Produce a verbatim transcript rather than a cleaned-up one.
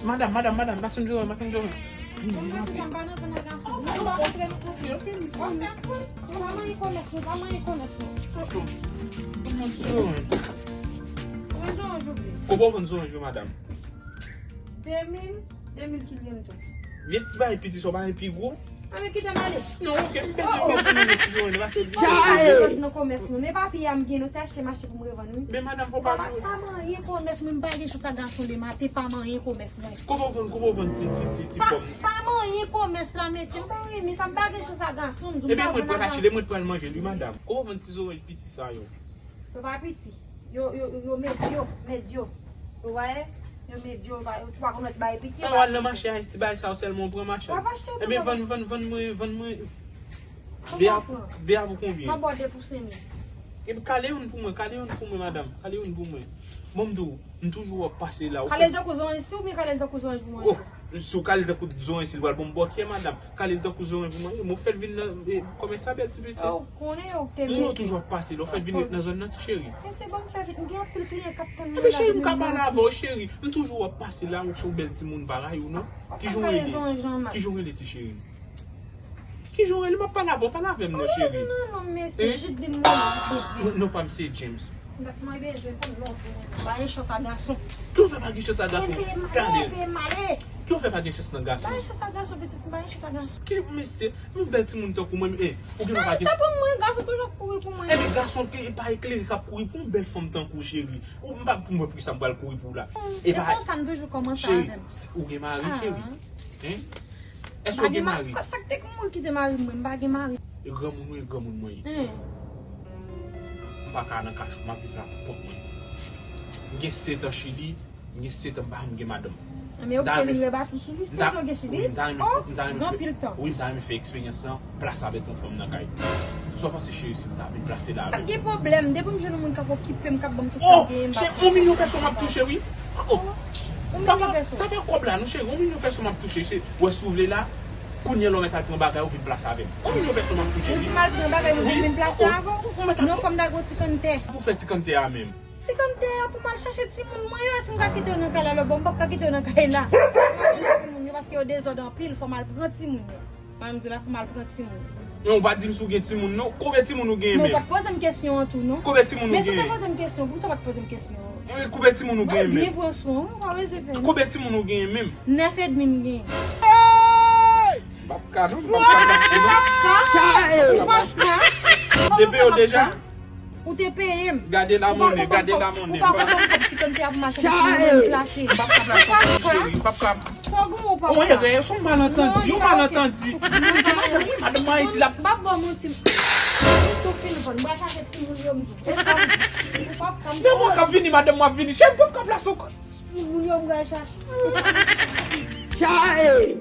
Madanm, madanm, madanm, pa sonje, pa sonje. Mwen mwen di sa m pa nan vant a gason. Nou pa montre m. Ou fè kout. Nou pa manyen komès, nou pa manyen komès nou. Mwen di sa. Mwen di sa, jodi. Kòman w vann zoranj yo, madanm? De mil, de mil ki lyen tou. Vye ti bagay piti sa, w pa gen pi gwo? Anben kite m ale. Non, oke, m pèdi, m pèdi, m pèdi, m pèdi, m pèdi. Nan komès mwen, men papye a m gen, non, se achte m achte pou m revann, wi. Men madanm, fò pa. Pa manyen komès mwen, m pa gen chans a gason lematen, pa manyen komès mwen. Kòman w vann, kòman w vann ti, ti, ti, ti pòm? Pa manyen komès la, mesye, m pa renmen sa, m pa gen chans a gason, m di w. Ebyen, mwen pral achte, mwen pral manje l, wi, madanm. Kòman w vann ti zoranj piti sa yo? Yo pa piti. Yo, yo, yo medyo, medyo. Ou wè? Yo medyo, yo pa, yo pa konn mèt bay piti. Sa w al nan mache a, ti bagay sa yo sèlman w pran mache. W ap achte tou. Ebyen, vann, vann, vann mwen, vann mwen. De a, de a pou konbyen? M ap ba w de pou senk mil. Epi kale youn pou mwen, kale youn pou mwen, madanm. Kale youn pou mwen. Bon, m di w, m toujou wè w pase la. Kale l tankou zoranj si oubyen kale l tankou zoranj pou mwen? Oh, si w kale l tankou zoranj si l pral bon bòkyè, madanm. Kale l tankou zoranj pou mwen. Mwen fè l vin nan, e, kòmès sa bèl ti piti. Ou konnen yo te. Mwen toujou ap pase la. Ou fè l vin ret nan zòn nan, ti cheri. Mesye, ban m fè vit. M gen anpil kliyan k ap tann mwen la depi m maten. Ebyen, cheri, m ka pale avè w, cheri. M toujou ap pase la, ou se yon bèl timoun parèy ou, non? Kijan w rele? Kijan w rele, ti cheri? Kijan w rele? M ap pale avè w, pale avè m non, cheri. Non, non, non, mesye, Jidlin mwen. Non, non, pa m se James. Mwen bezwen konn non pou mwen. Pa gen chans a gason. Kijan w fè pa gen chans a gason? Kale. Kijan w fè pa gen chans nan gason? Pa gen chans a gason, pitit, pa gen chans a gason. Ki mesye, yon bèl timoun tankou mwen, e, ou gen pa gen. Tankou mwen, gason toujou ap kouri pou mwen. Ebyen, gason ke pa eklere k ap kouri pou yon bèl fanm tankou w, cheri. Ou m pa pou mwen poukisa m pral kouri pou w la. E pa konsa m toujou kòmanse avè m. Cheri, ou gen mari, cheri? Hein? Èske w gen mari? Sa k te pou mwen kite mari mwen, m pa gen mari. E granmoun ou ye, granmoun mwen ye. M pa ka nan kachou, m ap viv la pou kont mwen. M gen sèt an Chili, m gen sèt an, m pa janm gen madanm. Men ou te vin rebati Chili, sèt an gen Chili? Wi, m ta renmen fè, m ta renmen fè, wi, m ta renmen fè eksperyans lan, plase avèk yon fanm nan kay. Sa w panse, cheri, si m ta vin plase la avèk ou? Pa gen pwoblèm, depi m jwenn yon moun k ap okipe m, k ap ban m tout sa m genyen, m pa. Oh, cheri, yon milyon pèso m ap touche, wi. Oh. Sa pa, sa pa kòb la non, cheri. Yon milyon pèso m ap touche, cheri. Wè, si w vle la, kounye a lè w mèt al pran bagay ou, vin plase avè m. Yon milyon pèso m ap touche. Ou di m al pran bagay, ou vin plase avè w? Non, fò m ta gen yon ti kanntè. Pou fè ti kanntè a menm. Ti kanntè a pou m al chache timoun mwen yo, èske m ka kite yo nan kay la? Lè bon, m p ap ka kite yo nan kay la. Timoun yo, paske yo dezòd anpil, fò m al pran timoun yo. Mwen menm di la fò m al pran timoun. Men ou pa di m si w gen timoun non. Konbyen timoun ou genyen menm? Men ou pa t poze m kesyon an tou non. Konbyen timoun ou genyen? Men si w te poze m kesyon, poukisa w pa t poze m kesyon an? Konbyen timoun ou genyen menm? Mwen byen pran swen w, ou pa bezwen pè non. Konbyen timoun ou genyen menm? Nèf edmi m genyen. M p ap ka non, m p ap ka. Ou p ap ka? Ou p ap ka? Ou te peye yo deja? Ou te peye m. Gade la monnen, gade la monnen. Ou pa konn kòb ti kanntè a pou m achte ti monnen plase. M p ap ka plase yon ti cheri, m p ap ka. Fò goumen ou p ap ka. Yon erè, se yon malantandi, yon malantandi. Madanm mwen di la. M p ap ba w manti. M tou fin vann, m pral chache timoun yo m di. Ou p ap ka. Men mwen k ap vini, madanm mwen ap vini. Cheri, m p ap ka plase w. Timoun yo m pral chache. Chae!